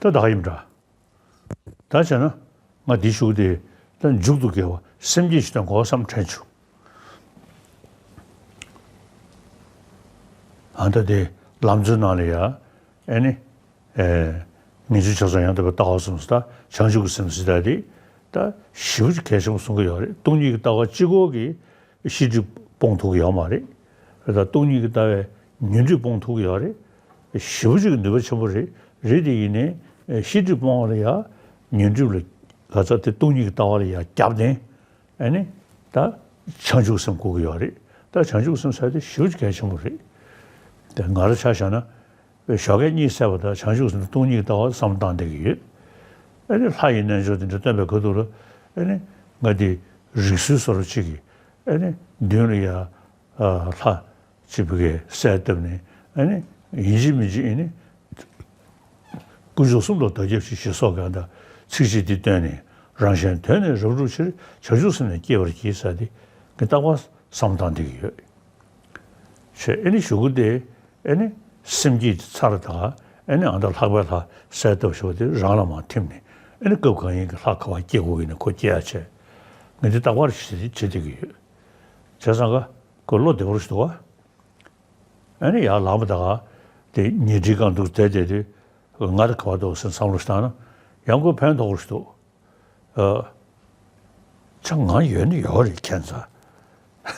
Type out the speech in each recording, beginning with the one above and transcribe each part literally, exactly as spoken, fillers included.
ད་ད་ག་ཡིན་འདྲ། ད་བྱས་ན་ང་འདི་ཞུ་གི་དེ་ད་མཇུག་ཏུ་དགེ་བ་སེམས་བསྐྱེད་ཅིག་གཏོང་དགོས་བསམ་དྲན་བྱུང་། ཨ་ད་དེ་ལམ་གཙོའི་ནང་ལ་ཡ་ཨེ་ནི། ཨེ། ངེས་འབྱུང་བྱང་སེམས་ཡང་དག་པའི་ལྟ་བ་གསུམ་ཟེར་ད་བྱང་ཆུབ་ཀྱི་སེམས་ཟེར་ད་དེ་ད་ཞེ་པོ་ཅིག་གལ་ཆེན་པོ་གསུང་གི་ཡོད་རེད། སྟོང་ཉིད་ཀྱི་ལྟ་བ་གཅིག་པོ་གིས་ཤེས་སྒྲིབ་སྤོང་ཐུབ་ཀྱི་ཡོད་མ་རེད། རེད་ད་སྟོང་ཉིད་ཀྱི་ལྟ་བས་ཉོན་སྒྲིབ་སྤོང་ཐུབ་ཀྱི་ཡོད་རེད། ཞེ་པོ་ཅིག་གི་ནུས་པ་ཆེན་པོ་རེད། རེད་དེ་ཡིན་ནའི་ཤེས་སྒྲིབ་སྤོང་བ་ལ་ཡ་ཉོན་སྒྲིབ་ལ་ག་ཚ་དེ་སྟོང་ཉིད་ཀྱི་ལྟ་བ་ལ་ཡ་རྒྱབ་བརྟེན་ཨེ་ནི་ད་བྱང་ཆུབ་སེམས་དགོས་ཀྱི་ཡོད་རེད། ད་བྱང་ཆུབ་སེམས་ཟེར་དེ་ཞེ་པོ་ཅིག་གལ་ཆེན་པོ་རེད། དེ་ང་རང་ཆ་བཞག་ན། ཞོགས་ཀས་གཉིད་སད་པ་དང་བྱང་ཆུབ་སེམས་དང་སྟོང་ཉིད་ལྟ་བ་བསམ་བློ་བཏང་བསྡད་ཀྱི་ཡོད། ཨ་ནི་ལྷ་ཡི་རྣལ་འབྱོར་དེ་འདྲ་སྟོན་པའི་ཁ་ཐུག་ལ་ཨ་ནི་ང་དེ་རིགས་སུ་བཟོ་འདྲ་ཅིག་གིས་ཨ་ནི་མདུན་ལ་ཡ་ལྷ་ཅིག་བུ་གས་གསལ་བཏབ་ནས་ཨ་ནི་ཡིན་གཅིག་མིན་གཅིག་ཨ་ནི་དཀོན་མཆོག་གསུམ་ལ་བདག་སྐྱབས་མཆི་ཞེས་སོགས་ཀྱི་ཨ་ད་ཚིགས་བཅད་འདི་བཏོན་ནས་རང་གཞན་དོན་ནི་རབ་བསྒྲུབ་ཕྱིར་བྱང་ཆུབ་སེམས་ལ་སྐྱེ་བར་གྱིས་ཟེར་དེ་ངས་རྟག་པར་བསམ་བློ་བཏང་བསྡད་ཀྱི་ཡོད། ཞེས་ཨེ་ནི་ཞུ་གི་དེ་ཨེ་ནི་སེམས་བསྐྱེད་དེ་ཚར་དང་ཨེ་ནི་ཨ་མདའ་ལྷག་པའི་ལྷ་གསལ་བཏབ་ཞུ་བ་དེ་རང་ལ་མར་ཐིམ་ནས་ཨེ་ནི་སྐབས་གང་ཡིན་གྱི་ལྷ་ག་བ་སྐྱེ་དགོས་ཡིན་ན་ཁོ་སྐྱེ་ཡ་བྱས། ངས་འདི་རྟག་པར་བྱེད་བྱེད་བསྡད་ཀྱི་ཡོད། བྱས་ཙང་ཀ་ཁོ་བློ་བདེ་པོ་ཞིག་འདུག་བ། ཨེ་ནི་ཡར་ལངས་པ་དང་དེ་ཉལ་ཁྲིའི་སྒང་འདུག་བསྡད་བསྡད་དུས་ང་དེ་ག་བ་འདུག་ཟེར་བསམ་བློ་ཞིག་བཏང་ན་ཡང་ཁོ་ཕན་ཐོགས་པོ་ཞིག་འདུག་ཨ། ཅང་ང་ཡོད་ནི་ཡོད་རེད་ཁྱད་མཚར།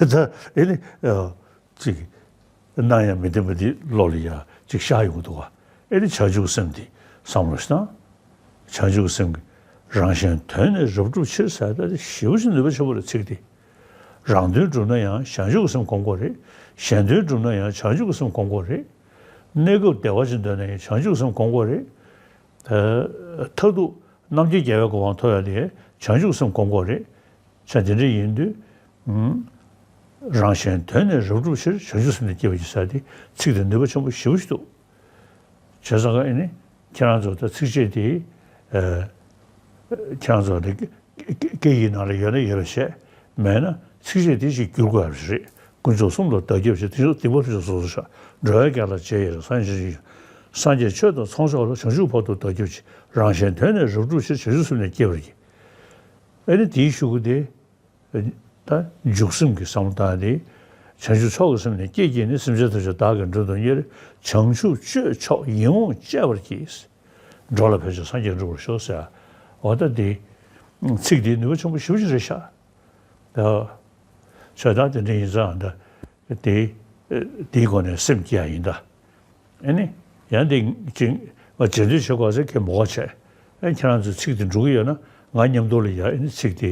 ད་ཨེ་ནི་ཨ། ཅིག་གནང་ཡང་མི་བདེན་པ་འདི་བློ་ལ་ཡ་ཅིག་ཤར་ཡོང་གི་འདུག་བ། ཨེ་ནི་བྱང་ཆུབ་སེམས་འདི་བསམ་བློ་ཞིག་བཏང་། བྱང་ཆུབ་སེམས་ཀྱི་རང་གཞན་དོན་ནི་རབ་བསྒྲུབ་ཕྱིར་ཟེར་ད་དེ་ཞེ་པོ་ཅིག་ནུས་པ་ཆེན་པོ་རེད་ཚིག་འདི། རང་དོན་བསྒྲུབ་ན་ཡང་བྱང་ཆུབ་ཀྱི་སེམས་སྒོམ་དགོས་རེད། གཞན་དོན་བསྒྲུབ་ན་ཡང་བྱང་ཆུབ་ཀྱི་སེམས་སྒོམ་དགོས་རེད། གནས་སྐབས་བདེ་བ་ཅིག་འདོད་ན་ཡང་བྱང་ཆུབ་ཀྱི་སེམས་སྒོམ་དགོས་རེད། མཐར་ཐུག་རྣམ་མཁྱེན་རྒྱལ་བའི་གོ་འཕང་ཐོབ་ཡ་དེ་བྱང་ཆུབ་སེམས་སྒོམ་དགོས་རེད། བྱས་དེ་འདྲ་ཡིན་དུས། རང་གཞན་དོན་ནི་རབ་བསྒྲུབ་ཕྱིར་བྱང་ཆུབ་སེམས་ལ་སྐྱེ་བར་གྱིས་ཟེར་ཏེ་ཚིག་དེ་ནུས་པ་ཆེན་པོ་ཞེ་པོ་ཞིག་འདུག་བྱས་ཙང་ཀ་ཨེ་ནི་ཁྱེད་རང་ཚོ་ད་ཚིགས་བཅད་དེ་ཁྱེད་རང་ཚོ་ནི་སྐད་ཡིག་ནང་ལ་ཡོད་ན་ཡོད་པ་བྱས་མེད་ན་ཚིགས་བཅད་དེ་ཞིག་བསྒྱུར་དགོས་ཡ་རེད། དཀོན་མཆོག་གསུམ་ལ་བདག་སྐྱབས་མཆི། དེ་ཚོ་སྡིག་པ་ཐམས་ཅད་སོ་སོར་བཤགས། འགྲོ་བའི་དགེ་ལ་རྗེས་ཡི་རང་། སངས་རྒྱས་ཆོས་དང་ཚོགས་མཆོག་ལ། བྱང་ཆུབ་བར་དུ་བདག་སྐྱབས་མཆི། རང་གཞན་དོན་ནི་རབ་བསྒྲུབ་ཕྱིར། བྱང་ཆུབ་སེམས་ལ་སྐྱེ་བར་གྱིས། ཨེ་ནི་དེའི་གཞུག་གུ་དེ། ད་འཇུག་སེམས་ཀྱི་བསམ་བློ་བཏང་སྟེ། བྱང་ཆུབ་མཆོག་གི་སེམས་ནི་བསྐྱེད་བསྐྱེད་ནས། སེམས་ཅན་ཐམས་ཅད་བདག་གིས་མགྲོན་དུ་གཉེར། བྱང་ཆུབ་སྤྱོད་མཆོག་ཡིད་འོང་སྤྱད་པར་གྱིས། འགྲོ་ལ་ཕན་ཕྱིར་སངས་རྒྱས་འགྲུབ་པར་ཤོག་ཟེར། འོ་ད་འདི་ཚིག་འདིའི་ནུས་པ་ཆེན་པོ་ཞེ་པོ་ཅིག་རེད་ཤག་ད་ཆོས་ད་དེ་འདྲ་ཡིན་ཙང་ད་དེ་དེའི་སྒོ་ནས་སེམས་བསྐྱེད་ཡ་ཡིན་ད། ཨེ་ནི། ཡང་དེ་ཅིག་ང་རྗེས་ཟློས་བྱེད་དགོས་ཟེར་མཁན་མང་པོ་བྱས། ཨེ་ཁྱེད་རང་ཚོས་ཚིག་དེ་འགྲུབ་ཀྱི་ཡོད་ན་ང་མཉམ་དུ་ལ་ཡ་ཨེ་ནི་ཚིག་དེ་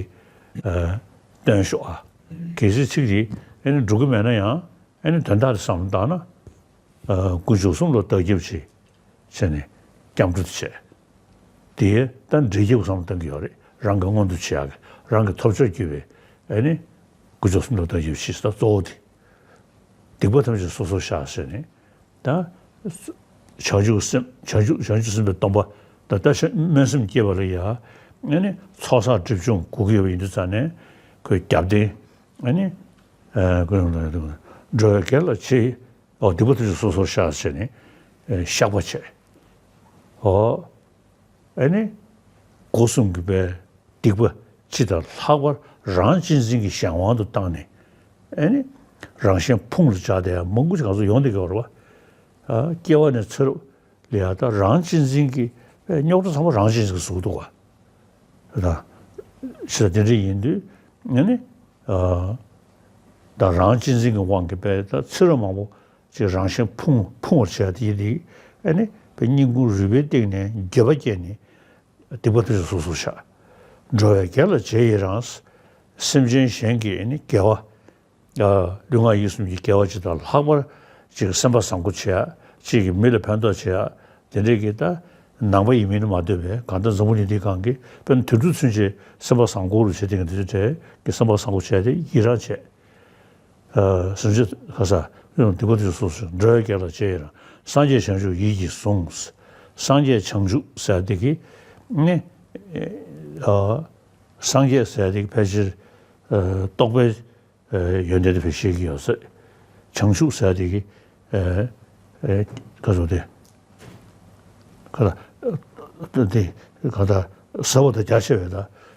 ཨ་སྟོན་ཤོག་ཨ། གལ་སྲིད་ཚིག་དེ་ཨེ་ནི་འགྲུབ་ཀྱི་མེད་ན་ཡང་ཨེ་ནི་དོན་དག་དེ་བསམ་བློ་བཏང་ན། ཨ་དཀོན་མཆོག་གསུམ་ལ་བདག་སྐྱབས་མཆི། བྱས་ནས་སྐྱབས་འགྲོ་དེ་བྱས། དེ་ད་འབྲས་སྐྱབས་བསམ་བློ་གཏོང་གི་ཡོད་རེད། རང་གི་མངོན་དུ་བྱེད་ཡག་གི་རང་གི་ཐོབ་བྱར་གྱུར་པའི་ཨེ་ནི་དཀོན་མཆོག་གསུམ་ལ་བདག་སྐྱབས་མཆི་ཟེར་ད་གཙོ་བོ་དེ། སྡིག་པ་ཐམས་ཅད་སོ་སོར་བཤགས་ཟེར་ནས། ད་བྱང་ཆུབ་སེམས་བྱང་ཆུབ་བྱང་ཆུབ་སེམས་དཔའི་སྡོམ་པ་ད་ལྟ་སྨོན་སེམས་བསྐྱེད་པ་ལ་ཡ། ཨ་ནི་ཚོགས་བསགས་སྒྲིབ་སྦྱོང་དགོས་ཀྱི་ཡོད་པ་ཡིན་དུས་ཙང་ནས་ཁོས་རྒྱབ་རྟེན། ཨ་ནི་ཨ་ཁོས་འགྲོ་བའི་དགེ་ལ་རྗེས། འོ་སྡིག་པ་ཐམས་ཅད་སོ་སོར་བཤགས་ཟེར་ནས་བཤགས་པ་བྱས། འོ། ཨ་ནི། སྒོ་གསུམ་གྱི་པའི་སྡིག་པ་སྤྱི་དང་ལྷག་པར་རང་གཅེས་འཛིན་གྱི་གཞན་དབང་དུ་བཏང་ནས། ཨ་ནི། རང་གཞན་ཕུང་ལ་བྱ་དེ་ཡང་མང་པོ་ཞིག་ང་ཚོ་ཡོང་བསྡད་ཀྱི་ཡོད་རེད་བ། ཨ་སྐྱེ་བ་ནས་ཚེ་རབས་ལ་ཡ་ད་རང་གཅེས་འཛིན་གྱི་རྙོག་དྲ་ཚང་མ་རང་གཅེས་འཛིན་གྱིས་བཟོས་འདུག་བ། ད་ཕྱི་ལ་དེ་འདྲ་ཡིན་དུས་ཨ་ནི། ཨ་ད་རང་གཅེས་འཛིན་གྱི་དབང་གིས་པའི་ད་ཚེ་རབས་མང་པོ་ཅིག་རང་གཞན་ཕུང་ཕུང་བར་བྱས་ཏེ་ཡིན་དེ། ཨ་ནི་པའི་སྙིང་ཁུང་རུས་པའི་གཏིང་ནས་འགྱོད་པ་སྐྱེས་ནས་སྡིག་པ་དེ་ཚོ་སོ་སོར་བཤགས། འགྲོ་བའི་དགེ་ལ་རྗེས་ཡི་རང་། སེམས་ཅན་གཞན་གྱི་ཨ་ནི་དགེ་བ། ཨ་ལུས་ངག་ཡིད་གསུམ་གྱི་དགེ་བ་ཅིག་དང་ལྷག་པར་ཅིག་སེམས་པ་བཟང་པོ་བྱེད་ཡ། ཅིག་གིས་མི་ལ་ཕན་ཐོགས་བྱེད་ཡ། དེ་འདྲས་ཀྱི་ད་ནང་པ་ཡིན་མིན་ལ་མ་ལྟོས་པའི་གང་ལྟར་འཛམ་བུ་གླིང་འདིའི་སྒང་གི་དཔེར་ན་དུད་འགྲོ་ཚུན་ཆད་སེམས་པ་བཟང་པོ་རུ་བྱེད་དེ་གི་འདི་འདྲས་ཀྱི་སེམས་པ་བཟང་པོ་བྱས་ཏེ་ཡི་རང་བྱས། ཨ་སེམས་ཅན་ག་ས་ཡང་སྡིག་པ་དེ་ཚོ་སོ་སོར། འགྲོ་བའི་དགེ་ལ་རྗེས་ཡི་རང་། སངས་རྒྱས་བྱང་ཆུབ་ཡིད་ཀྱིས་བཟུང་། སངས་རྒྱས་བྱང་ཆུབ་ཟེར་དེ་གི་ནི། ཨ་སངས་རྒྱས་ཟེར་དེ་གི་ཕལ་ཆེར་ཨ་རྟོགས་པའི་ཨ་ཡོན་ཏན་དེ་བས་ཤེས་ཀྱི་ཡོད་ཟེར། བྱང་ཆུབ་ཟེར་དེ་གི་ཨ་ཨ་ག་ཚོད་དེ་ག་ལ། དེ་གང་ལྟར་ཟབ་པ་དང་རྒྱ་ཆེ་བའི་ད་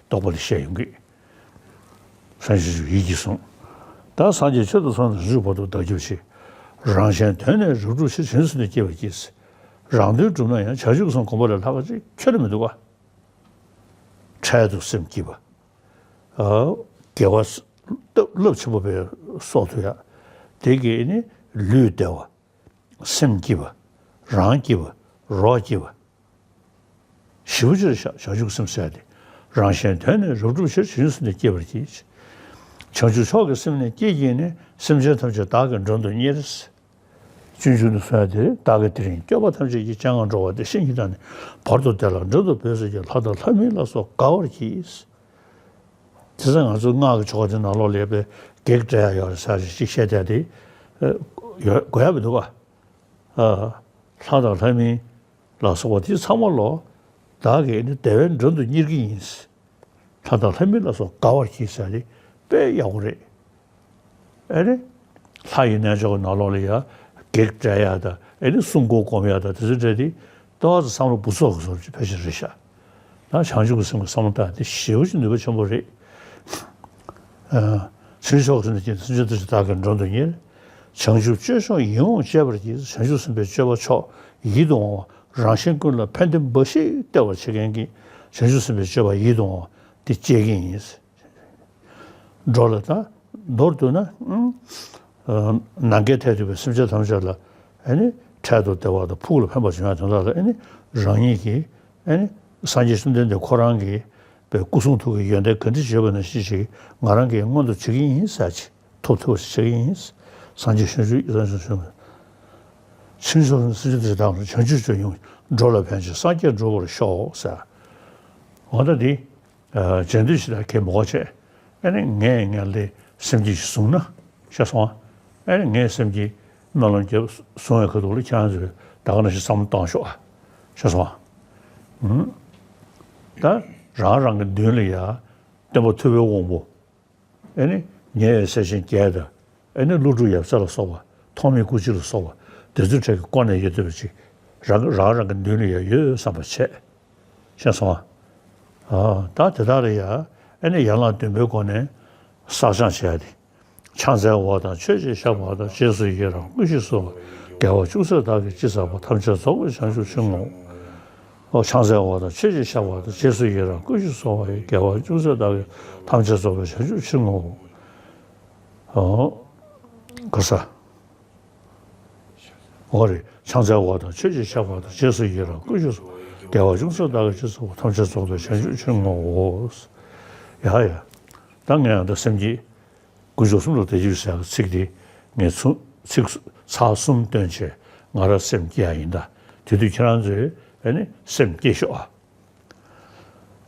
རྟོགས་པ་དེ་བཤད་ཡོང་གི། སངས་རྒྱས་ཆོས་ཡིད་ཀྱིས་བཟུང་། ད་སངས་རྒྱས་ཆོས་དང་ཚོགས་རྣམས་བྱང་ཆུབ་བར་དུ་བདག་སྐྱབས་མཆི། རང་གཞན་དོན་ནི་རབ་བསྒྲུབ་ཕྱིར། བྱང་ཆུབ་སེམས་ལ་སྐྱེ་བར་བགྱི། རང་དོན་བསྒྲུབ་ན་ཡང་བྱང་ཆུབ་སེམས་སྒོམ་པ་ལས་ལྷག་པ་ཅིག་ཁྱོན་ནས་མི་འདུག་ག་འཕྲལ་དུ་སེམས་སྐྱིད་པ། ཨ། དགེ་བ་རླབས་ཆེན་པོ་བའི་སྲོག་ཐུབ་ཡ། དེ་གིས་ནི་ལུས་བདེ་བ། སེམས་སྐྱིད་པ། རང་སྐྱིད་པ། རོགས་སྐྱིད་པ། ཞེ་པོ་ཅིག་རེད་ཤག་བྱང་ཆུབ་སེམས་ཟེར་ཡ་དེ། རང་གཞན་དོན་ནི་རབ་བསྒྲུབ་ཕྱིར། བྱང་ཆུབ་སེམས་ལ་སྐྱེ་བར་བགྱི། བྱང་ཆུབ་མཆོག་གི་སེམས་ནི་བསྐྱེད་བགྱིས་ནས། སེམས་ཅན་ཐམས་ཅད་བདག་གིས་མགྲོན་དུ་གཉེར། སྤྱོད་འཇུག་ནས་གསུངས་ཡ་དེ། བདག་གིས་དེ་རིང་སྐྱོབ་པ་ཐམས་ཅད་ཀྱི། སྤྱན་སྔར་འགྲོ་བ་འདི་ཤེས་བགྱིད་ནས། བར་དུ་བདེ་ལ་མགྲོན་དུ་བོས་ཟེར་གྱིས། ལྷ་དང་ལྷ་མིན་ལ་སོགས་དགའ་བར་གྱིས། དེ་ཚེ་ང་ཚོའི་སྔགས་ཀྱི་ཆོ་ག་དེ་ནང་ལོགས་ལ་ཡོད་པའི་བགེགས་བསྐྲད་ཡ་ཡོད་རེད་ཟེར་ཞིག་བཤད་བསྡད་དེ། ཨ། ཡོད་དགོས་ཡ་མི་འདུག་ག་ཨ། ལྷ་དང་ལྷ་མིན་ལ་སོགས་པ་དེ་ཚང་མ་ལོ་བདག་གིས་ནི་བདེ་བའི་མགྲོན་དུ་གཉེར་གྱི་ཡིན། ལྷ་དང་ལྷ་མིན་ལ་སོགས་དགའ་བར་གྱིས་ཟེར་དེ་དཔེ་ཡག་པོ་རེད། ཨེ་རེད། ལྷ་ཡི་རྣལ་འབྱོར་གྱི་ནང་ལོགས་ལ་ཡ་བགེགས་བསྐྲད་ཡ་དང་། ཨེ་རེད། སྲུང་འཁོར་སྒོམ་ཡ་དང་། དེ་ཚོ་འདྲ་དེ་ཏོག་ཙམ་བསམ་བློ་འབུ་ཚོགས་ཀྱི་བཟོ་འདྲ་ཅིག་ཕལ་ཆེར་རེད་ཤག་ད་བྱང་ཆུབ་ཀྱི་སེམས་ཀྱི་བསམ་བློ་བཏང་དེ་ཞེ་པོ་ཅིག་ནུས་པ་ཆེན་པོ་རེད། ཨ། བྱང་ཆུབ་མཆོག་གི་སེམས་ནི་བསྐྱེད། སེམས་ཅན་ཐམས་ཅད་བདག་གིས་མགྲོན་དུ་གཉེར། བྱང་ཆུབ་སྤྱོད་མཆོག་ཡིད་འོང་སྤྱད་པར་བགྱི། བྱང་ཆུབ་སེམས་དཔའི་སྤྱོད་པ་མཆོག་ཡིད་དུ་འོང་བ། རང་གཞན་ཀུན་ལ་ཕན་བདེ་འབའ་ཞིག་སྟེར་བར་བྱེད་མཁན་གྱི་བྱང་ཆུབ་སེམས་དཔའི་སྤྱོད་པ་ཡིད་དུ་འོང་བ་དེ་སྤྱད་ཀྱི་ཡིན། འགྲོ་ལ་ད་མདོར་བསྡུ་ན། ཨ། ནམ་མཁའི་མཐས་གཏུགས་པའི་སེམས་ཅན་ཐམས་ཅད་ལ། ཨ་ནི་འཕྲལ་དུ་བདེ་བ་དང་ཕུགས་ལ་ཕན་པ་བྱུང་ཡ་དོན་དག་ལ། ཨ་ནི་རང་ཉིད་ཀྱིས། ཨ་ནི་སངས་རྒྱས་བཅོམ་ལྡན་འདས་ཁོ་རང་གིས་པའི་སྐུ་གསུང་ཐུགས་ཀྱི་ཡོན་ཏན་ག་འདྲ་བརྗོད་པ་ནང་བཞིན་ཞིག་ང་རང་གིས་མངོན་དུ་བྱེད་ཀྱི་ཡིན་ཟེར་ཅིག་ཐོབ་ཐུབ་པ་ཞིག་བྱེད་ཀྱི་ཡིན། སངས་རྒྱས་བྱང་ཆུབ་ཡིད། སངས་རྒྱས་བྱང་ཆུབ་སེམས་ཅན་དེ་དག་ལ། བྱང་ཆུབ་སྤྱོད་ཡོངས་འགྲོ་ལ་ཕན་ཕྱིར། སངས་རྒྱས་འགྲུབ་པར་ཤོག་ཟེར། འོ་ད་འདི། ཨ། རྗེས་ཟློས་ཞིག་ད་གལ་མི་དགོས་བྱས། ཨ་ནི་ངས་ངས་ལས་སེམས་བསྐྱེད་ཞིག་བཟུང་ན། ཤེས་སོང་ཨ། ཨ་ནི་ངས་སེམས་བསྐྱེད་སྨོན་ལམ་བརྒྱབ་བཟུང་བའི་ཁ་ཐུག་ལ་ཁྱེད་རང་ཚོས་ད་ག་ནང་བཞིན་བསམ་བློ་གཏོང་ཤོག་ཨ། ཤེས་སོང་ཨ། ཨུམ། ད་རང་རང་གི་མདུན་ལ་ཡ་སྟོན་པ་ཐུབ་པའི་དབང་པོ། ཨ་ནི་ཉེ་བའི་སྲས་ཆེན་བརྒྱད་དང་། ཨ་ནི་ཀླུ་སྒྲུབ་ཡབ་སྲས་ལ་སོགས་པ། ཐོགས་མེད་སྐུ་མཆེད་ལ་སོགས་པ། དེ་ཚོའི་གྲས་ཀྱི་སྐོར་ནས་ཡོད་བསྡད་པ་ཅིག་རང་རང་རང་གི་མདུན་ལ་ཡ་ཡོད་བསམ་པ་བྱས། ཤེས་སོང་ཨ། ཨ། ད་དེ་དག་ལ་ཡ། ཨ་ནི་ཡན་ལག་བདུན་པའི་སྒོ་ནས་བསགས་སྦྱང་བྱས་ཏེ། ཕྱག་འཚལ་བ་དང་མཆོད་ཅེས་བྱ་བ་དང་། རྗེས་སུ་ཡི་རང་བསྐུལ་ཞིང་གསོལ་བ་ཡི། དགེ་བ་ཅུང་ཟད་བདག་གིས་ཅི་བསགས་པ། ཐམས་ཅད་རྫོགས་པའི་བྱང་ཆུབ་ཕྱིར་བསྔོའོ། ཨོ། ཕྱག་འཚལ་བ་དང་མཆོད་ཅེས་བྱ་བ་དང་། རྗེས་སུ་ཡི་རང་བསྐུལ་ཞིང་གསོལ་བ་ཡི། དགེ་བ་ཅུང་ཟད་བདག་གིས། ཐམས་ཅད་རྫོགས་པའི་བྱང་ཆུབ་ཕྱིར་བསྔོའོ། ཨོ། ག་ས། འོ་རེད། ཕྱག་འཚལ་བ་དང་མཆོད་ཅེས་བྱ་བ་དང་། རྗེས་སུ་ཡི་རང་བསྐུལ་ཞིང་གསོལ་བ། དགེ་བ་ཅུང་ཟད་བདག་གིས་ཅི་བསགས་པ། ཐམས་ཅད་རྫོགས་པའི་བྱང་ཆུབ་ཕྱིར་བསྔོའོ། ཡ་ཡ། ད་ངས་ཡང་ད་སེམས་བསྐྱེད། དཀོན་མཆོག་གསུམ་ལ་བདག་སྐྱབས་ཟེར་བའི་ཚིག་དེ་ངས་ཚུ་ཚིག་ཚར་གསུམ་བཏོན་བྱས་ང་རང་སེམས་བསྐྱེད་ཡ་ཡིན་ད། དེ་དུས་ཁྱེད་རང་ཚོས་ཨ་ནི་སེམས་བསྐྱེད་ཤོག་ཨ།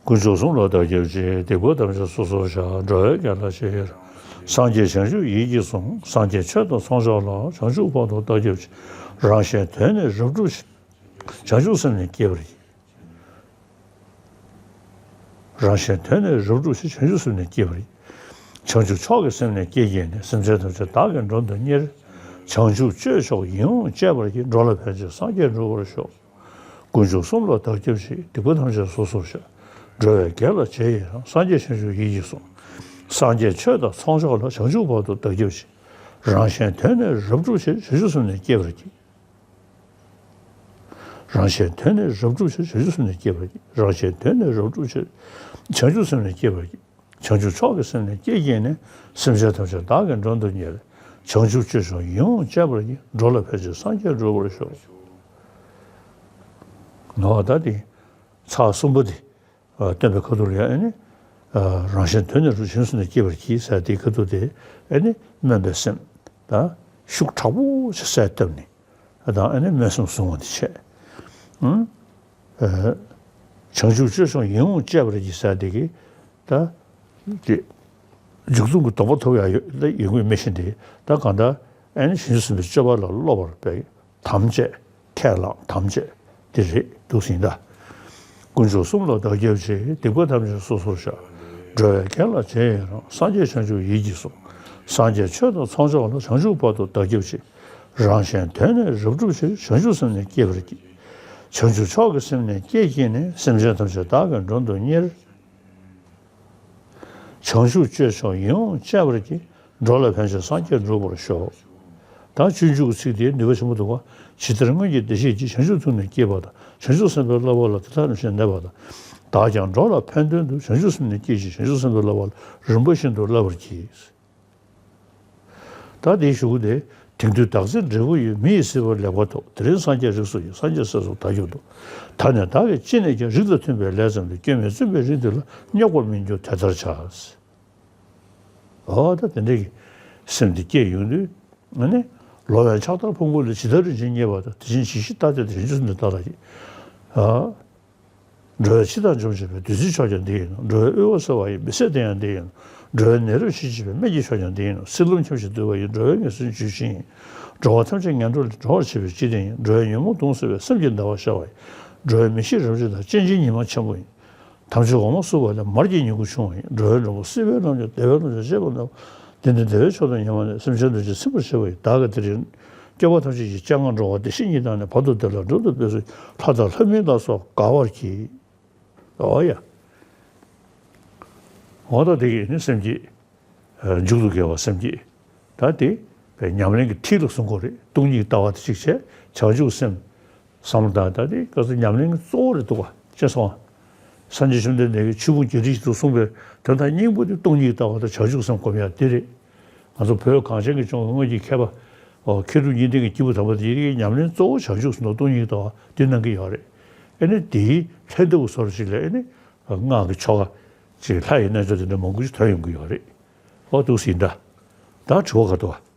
དཀོན་མཆོག་གསུམ་ལ་བདག་སྐྱབས་མཆི། སྡིག་པ་ཐམས་ཅད་སོ་སོར་བཤགས། འགྲོ་བའི་དགེ་ལ་རྗེས་ཡི་རང་། སངས་རྒྱས་བྱང་ཆུབ་ཡིད་ཀྱིས་བཟུང་། སངས་རྒྱས་ཆོས་དང་ཚོགས་མཆོག་ལ། བྱང་ཆུབ་བར་དུ་བདག་སྐྱབས་མཆི། རང་གཞན་དོན་ནི་རབ་བསྒྲུབ་ཕྱིར། བྱང་ཆུབ་སེམས་ནི་བསྐྱེད་པར་བགྱི། རང་གཞན་དོན་ནི་རབ་བསྒྲུབ་ཕྱིར། བྱང་ཆུབ་སེམས་ནི་བསྐྱེད་པར་བགྱི། བྱང་ཆུབ་མཆོག་གི་སེམས་ནི་བསྐྱེད་བགྱིས་ནས། སེམས་ཅན་ཐམས་ཅད་བདག་གིས་མགྲོན་དུ་གཉེར། བྱང་ཆུབ་སྤྱོད་མཆོག་ཡིད་འོང་སྤྱད་པར་བགྱི། འགྲོ་ལ་ཕན་ཕྱིར་སངས་རྒྱས་འགྲུབ་པར་ཤོག། དཀོན་མཆོག་གསུམ་ལ་བདག་སྐྱབས་མཆི། སྡིག་པ་ཐམས་ཅད་སོ་སོར་བཤགས། འགྲོ་བའི་དགེ་ལ་རྗེས་ཡི་རང་། སངས་རྒྱས་བྱང་ཆུབ་ཡིད་ཀྱིས་བཟུང་། སངས་རྒྱས་ཆོས་དང་ཚོགས་མཆོག་ལ། བྱང་ཆུབ་བར་དུ་བདག་སྐྱབས་མཆི། རང་གཞན་དོན་ནི་རབ་བསྒྲུབ་ཕྱིར། བྱང་ཆུབ་སེམས་ནི་བསྐྱེད་པར་བགྱི། རང་གཞན་དོན་ནི་རབ་བསྒྲུབ་ཕྱིར། བྱང་ཆུབ་སེམས་ནི་བསྐྱེད་པར་བགྱི། རང་གཞན་དོན་ནི་རབ་བསྒྲུབ་ཕྱིར། བྱང་ཆུབ་སེམས་ནི་བསྐྱེད་པར་བགྱི། བྱང་ཆུབ་མཆོག་གི་སེམས་ནི་བསྐྱེད་བགྱིས་ནས། སེམས་ཅན་ཐམས་ཅད་བདག་གིས་མགྲོན་དུ་གཉེར། བྱང་ཆུབ་སྤྱོད་མཆོག་ཡིད་འོང་སྤྱད་པར་བགྱི། འགྲོ་ལ་ཕན་ཕྱིར་སངས་རྒྱས་འགྲུབ་པར་ཤོག། ནོ། ད་དེ་ཚར་གསུམ་པོ་དེ། ཨ། སྟོན་པའི་ཁ་ཐུག་ལ་ཡང་ཨ་ནི། ཨ། རང་གཞན་དོན་ནི་རབ་བསྒྲུབ་ཕྱིར། བྱང་ཆུབ་སེམས་ནི་བསྐྱེད་པར་བགྱི་ཟེར་དེའི་ཁ་ཐུག་དེ་ཨ་ནི་སྨོན་པའི་སེམས་དང་ཤུགས་དྲག་པོ་ཞིག་གསལ་བཏབ་ནས། ཨ། དང་ཨ་ནི་སྨོན་སེམས་བཟུང་བ་དེ་བྱས། ཨང་། ཨ། བྱང་ཆུབ་སྤྱོད་མཆོག་ཡིད་འོང་སྤྱད་པར་བགྱི་ཟེར་དེ་གི་ད་དེ་མཇུག་སྡོམ་གྱི་སྡོམ་པ་ཐོབ་ཡ་ཡོད་ལ་ཡོང་གི་མི་ཤེས་ཏེ། ད་གང་ལྟར་ཨ་ནི་བྱང་ཆུབ་སེམས་དཔའི་སྤྱོད་པ་ལ་སློབ་པར་འབད། དམ་བཅས། ཁས་བླངས། དམ་བཅས། འདི་རེད་འདུག་ཟིན་ད། དཀོན་མཆོག་གསུམ་ལ་བདག་སྐྱབས་མཆི། སྡིག་པ་ཐམས་ཅད་སོ་སོར་བཤགས། འགྲོ་བའི་དགེ་ལ་རྗེས་ཡི་རང་། སངས་རྒྱས་བྱང་ཆུབ་ཡིད་ཀྱིས་བཟུང་། སངས་རྒྱས་ཆོས་དང་ཚོགས་མཆོག་ལ། བྱང་ཆུབ་བར་དུ་བདག་སྐྱབས་མཆི། རང་གཞན་དོན་ནི་རབ་བསྒྲུབ་ཕྱིར། བྱང་ཆུབ་སེམས་ནི་བསྐྱེད་པར་བགྱི། བྱང་ཆུབ་མཆོག་གི་སེམས་ནི་བསྐྱེད་བགྱིས་ནས། སེམས་ཅན་ཐམས་ཅད་བདག་གིས་མགྲོན་དུ་གཉེར། བྱང་ཆུབ་སྤྱོད་མཆོག་ཡིད་འོང་སྤྱད་པར་བགྱི། འགྲོ་ལ་ཕན་ཕྱིར་སངས་རྒྱས་འགྲུབ་པར་ཤོག། ད་སྤྱོད་འཇུག་གི་ཚིག་དེའི་ནུས་པ་ཆེན་པོ་འདུག་ག། ཇི་ལྟར་སྔོན་གྱི་བདེ་གཤེགས་ཀྱིས། བྱང་ཆུབ་ཐུགས་ནི་བསྐྱེད་པ་དང་། བྱང་ཆུབ་སེམས་དཔའི་བསླབ་པ་ལ། དེ་ལྟར་རིམ་བཞིན་གནས་པ་དང་། བདག་ཀྱང་འགྲོ་ལ་ཕན་དོན་དུ། བྱང་ཆུབ་སེམས་ནི་བསྐྱེད་ཅིང་། བྱང་ཆུབ་སེམས་དཔའི་བསླབ་པ་ལ། རིམ་པ་བཞིན་དུ་བསླབ་པར་བགྱི། ད་དེའི་གཞུག་གུ་དེ། དེང་དུས་བདག་འཛིན་འབྲས་བུ་ཡི། མི་ཡི་སྲིད་པར་ལེགས་པར་ཐོབ། དེ་རིང་སངས་རྒྱས་རིགས་སུ་ཡིས། སངས་རྒྱས་སྲས་སུ་བདག་གྱུར་ཏོ། ད་ནི་བདག་གིས་ཅི་ནས་ཀྱང་རིགས་དང་མཐུན་པའི་ལས་བརྩམས་ཏེ། སྐྱོན་མེད་བཙུན་པའི་རིགས་འདི་ལ། རྙོག་པར་མི་འགྱུར་དེ་ལྟར་བྱ། འོ་ད་དེ་འདྲའི་གི་སེམས་འདི་སྐྱེས་ཡོང་དུས་ཨ་ནི་ལོ་པཎ་ཕྱག་དར་ཕུང་པོ་ལས། ཇི་ལྟར་རིན་ཆེན་རྙེད་པ་དང་། དེ་བཞིན་ཇི་ཞིག་བདག་ཀྱང་དེ། བྱང་ཆུབ་སེམས་འདི་དག་ལ་བགྱི། ཨ། འགྲོ་བའི་འཆི་བདག་འཇོམས་བྱེད་པའི། བདུད་རྩིའི་མཆོག་ཀྱང་འདི་ཡིན་ནོ། འགྲོ་བའི་དབུལ་བ་སེལ་བ་ཡི། མི་ཟད་གདེང་ཡང་འདི་ཡིན་ནོ། འགྲོ་བའི་ནད་རབ་ཞི་བྱེད་པའི། སྨན་གྱི་མཆོག་ཀྱང་འདི་ཡིན་ནོ། བསིལ་རླུང་ཁྱབ་ཞིང་འདུལ་བ་ཡི། འགྲོ་བའི་ངལ་གསོའི་བཅུད་ཆེན་ཡིན། འགྲོ་བ་ཐམས་ཅད་ངན་འགྲོ་ལས། སྒྲོལ་བར་བྱེད་པའི་སྤྱི་དོན་ཡིན། འགྲོ་བའི་ཉོན་མོངས་གདུང་སེལ་བའི། སེམས་ཀྱི་ཟླ་བ་ཤར་བ་ཡིན། འགྲོ་བའི་མི་ཤིགས་རབ་འབྱམས་དང་། སྤྱན་ཆེན་ཉི་མ་ཆེན་པོ་ཡིན། དམ་ཆོས་འོ་མ་བསྲུབས་པ་ལས། མར་གྱི་ཉིང་ཁུ་ཕྱུང་བ་ཡིན། འགྲོ་བའི་འགྲོ་ཀུན་བསིལ་བའི་རླབས་ཀྱིས། བདེ་བའི་རླུང་ལྕགས་བཅད་པ་ན། དེ་ནི་བདེ་བའི་མཆོག་དང་ཉི་མ་ནི། སེམས་ཅན་ཐམས་ཅད་ཚིམ་པར་བྱེད་པ་ཡིན། བདག་གིས་དེ་རིང་སྐྱེ་བོ་ཐམས་ཅད་ཀྱི། སྤྱན་སྔར་འགྲོ་བ་བདེ་གཤེགས་ཉིད་དང་ནི། བར་དུ་བདེ་ལ་འགྲོ་འདོད་པའི་ཚོགས། ལྷ་དང་ལྷ་མིན་ལ་སོགས་དགའ་བར་བགྱི། འོ་ཡ། འོ་ད་དེ་གིས་ནི་སེམས་བསྐྱེད། མཇུག་ཏུ་དགེ་བ་སེམས་བསྐྱེད། ད་དེ་ཉམས་ལེན་གྱི་ཁྲིད་ལ་གསུང་གི་རེད། སྟོང་ཉིད་ལྟ་བ་དེ་གཅིག་བྱས། བྱང་ཆུབ་སེམས། བསམ་བློ་བཏང་། ད་དེ་ག་ཚོད་ཉམས་ལེན་གྱི་གཙོ་བོ་རེད་འདུག་ག། ཅེས་སོང་། སངས་རྒྱས་བཅོམ་ལྡན་འདས་ཀྱིས་ཆོས་ཕུང་བརྒྱད་ཁྲི་ཞིག་ཏུ་གསུངས་པའི་དོན་དག་སྙིང་པོ་དེ་སྟོང་ཉིད་ལྟ་བ་དང་བྱང་ཆུབ་སེམས་སྒོམ་ཡག་དེ་རེད། ང་ཚོ་བོད་གངས་ཅན་གྱི་ལྗོངས་ཀྱི་སྔོན་གྱི་མཁས་པ། ཨོ། མཁས་གྲུབ་གཉིས་ལྡན་གྱི་སྐྱེས་བུ་དམ་པ་དེ་ཡི་ཉམས་ལེན་གཙོ་བོ་བྱང་ཆུབ་སེམས་དང་སྟོང་ཉིད་ལྟ་བ་དེ་གནང་གི་ཡོད་རེད། ཨེ་ནི་དེའི་ལྷན་ཐབས་ཀྱི་བཟོ་འདྲ་ཞིག་ལ་ཨེ་ནི་སྔགས་ཀྱི་ཆོ་ག་ཅིག་ལྷ་ཡི་རྣལ་འབྱོར་དེ་འདྲ་མང་པོ་ཞིག་ཐོན་ཡོང་གི་ཡོད་རེད། ཨོ་འདུག་སེ་ཡིན་ད། ད་དྲི་བ་ག་འདུག་ག།